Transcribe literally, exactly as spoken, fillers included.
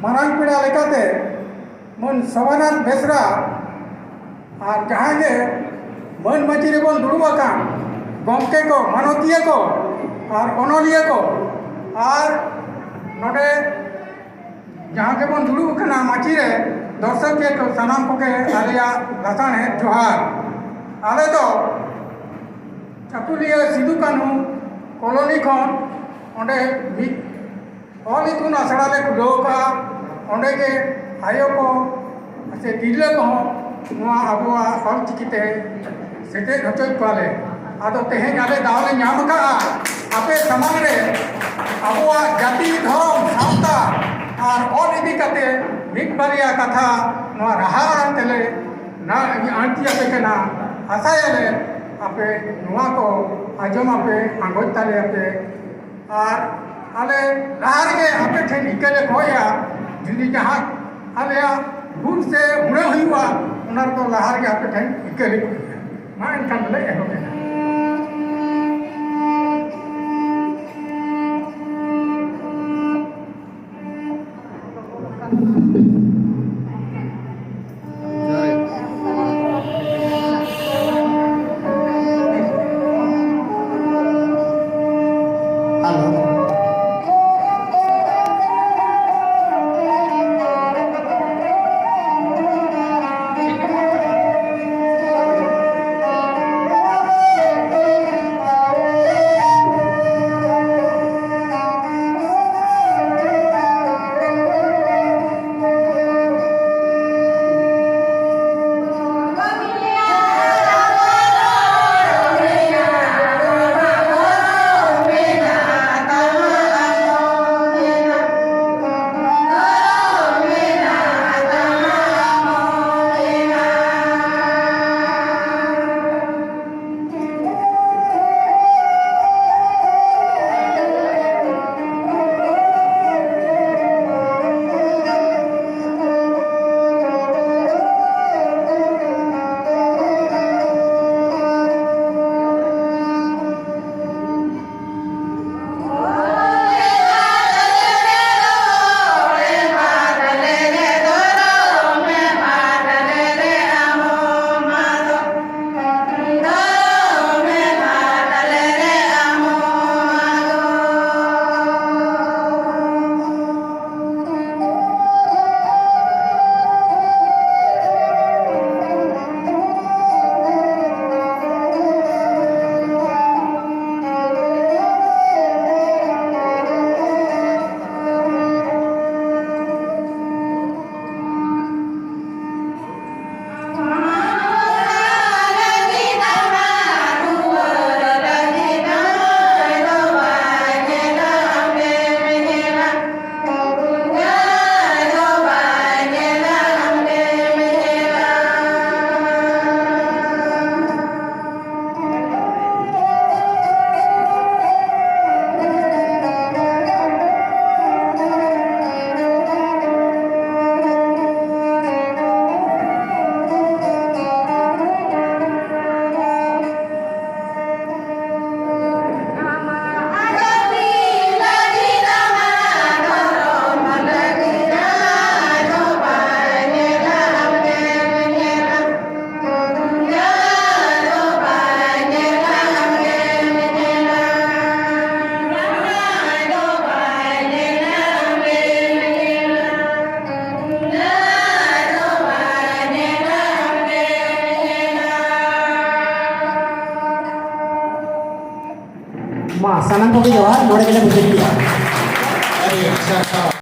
ᱢᱟᱨᱟᱝ ᱯᱮᱲᱟ ᱞᱮᱠᱟᱛᱮ ᱢᱟᱹᱱ ᱥᱚᱵᱷᱟᱱᱟᱛᱷ ᱵᱮᱥᱨᱟ ᱟᱨ ᱡᱟᱦᱟᱸ ᱜᱮ ᱢᱟᱹᱱ ᱢᱟᱹᱪᱤ ᱨᱮᱵᱚᱱ ᱫᱩᱲᱩᱵ ᱟᱠᱟᱱ ᱜᱚᱢᱠᱮ ᱠᱚ, ᱢᱟᱱᱚᱛᱤᱭᱟᱹ ᱠᱚ ᱟᱨ ᱚᱱᱚᱞᱤᱭᱟᱹ ᱠᱚ ᱟᱨ ᱱᱚᱰᱮ ᱡᱟᱦᱟᱸ ᱜᱮᱵᱚᱱ ᱫᱩᱲᱩᱵ ᱟᱠᱟᱱᱟ ᱢᱟᱹᱪᱤ ᱨᱮ, ᱫᱚᱨᱥᱚᱠᱤᱭᱟᱹ ᱠᱚ ᱥᱟᱱᱟᱢ ᱠᱚᱜᱮ ᱟᱞᱮᱭᱟᱜ ᱞᱟᱥᱟᱬᱦᱮᱫ ᱡᱚᱦᱟᱨ᱾ ᱟᱞᱮ ᱫᱚ ᱪᱟᱹᱠᱩᱞᱤᱭᱟᱹ ᱥᱤᱫᱩ ᱠᱟᱹᱱᱦᱩ ᱠᱚᱞᱚᱱᱤ ᱠᱷᱚᱱ ᱚᱸᱰᱮ ᱢᱤᱫ ᱚᱞ ᱤᱛᱩᱱ ᱟᱥᱲᱟ ᱞᱮ ᱠᱷᱩᱞᱟᱹᱣ ᱠᱟᱜᱼᱟ᱾ ᱚᱸᱰᱮ ᱜᱮ ᱟᱭᱳ ᱠᱚ ᱥᱮ ᱛᱤᱨᱞᱟᱹ ᱠᱚᱦᱚᱸ ᱱᱚᱣᱟ ᱟᱵᱚᱣᱟᱜ ᱚᱞ ᱪᱤᱠᱤ ᱛᱮ ᱥᱮᱪᱮᱫ ᱦᱚᱪᱚᱭᱮᱫ ᱠᱚᱣᱟᱞᱮ᱾ ᱟᱫᱚ ᱛᱮᱦᱮᱧ ᱟᱞᱮ ᱫᱟᱣ ᱞᱮ ᱧᱟᱢ ᱟᱠᱟᱫᱼᱟ ᱟᱯᱮ ᱥᱟᱢᱟᱝ ᱨᱮ ᱟᱵᱚᱣᱟᱜ ᱡᱟᱹᱛᱤ, ᱫᱷᱚᱨᱚᱢ, ᱥᱟᱶᱛᱟ ᱟᱨ ᱚᱞ ᱤᱫᱤ ᱠᱟᱛᱮ ᱢᱤᱫ ᱵᱟᱨᱭᱟ ᱠᱟᱛᱷᱟ ᱱᱚᱣᱟ ᱨᱟᱦᱟ ᱟᱲᱟᱝ ᱛᱮᱞᱮ ᱱᱟ-, ᱟᱹᱲᱛᱤ ᱟᱯᱮ ᱠᱟᱱᱟ᱾ ᱟᱥᱟᱭᱟᱞᱮ ᱟᱯᱮ ᱱᱚᱣᱟ ᱠᱚ ᱟᱸᱡᱚᱢ ᱟᱯᱮ, ᱟᱸᱜᱚᱪ ᱛᱟᱞᱮᱭᱟᱯᱮ᱾ ᱟᱨ ᱟᱞᱮ ᱞᱟᱦᱟ ᱨᱮᱜᱮ ᱟᱯᱮ ᱴᱷᱮᱱ ᱤᱠᱟᱹ ᱞᱮ ᱠᱷᱚᱡᱟ, ᱡᱩᱫᱤ ᱡᱟᱦᱟᱸ ᱟᱞᱮᱭᱟᱜ ᱵᱷᱩᱞ ᱥᱮ ᱦᱩᱲᱟᱹ ᱦᱩᱭᱩᱜᱼᱟ, ᱚᱱᱟ ᱨᱮᱫᱚ ᱞᱟᱦᱟ ᱨᱮᱜᱮ ᱟᱯᱮ ᱴᱷᱮᱱ ᱤᱠᱟᱹ ᱞᱮ ᱠᱷᱚᱡᱟ᱾ ᱢᱟ ᱮᱱᱠᱷᱟᱱ ᱫᱚᱞᱮ ᱮᱦᱚᱵ ᱮᱫᱟ᱾ ᱢᱟ ᱥᱟᱱᱟᱢ ᱠᱚᱜᱮ ᱡᱚᱦᱟᱨ, ᱱᱚᱰᱮ ᱜᱮᱞᱮ ᱢᱩᱪᱟᱹᱫ ᱠᱮᱫᱟ᱾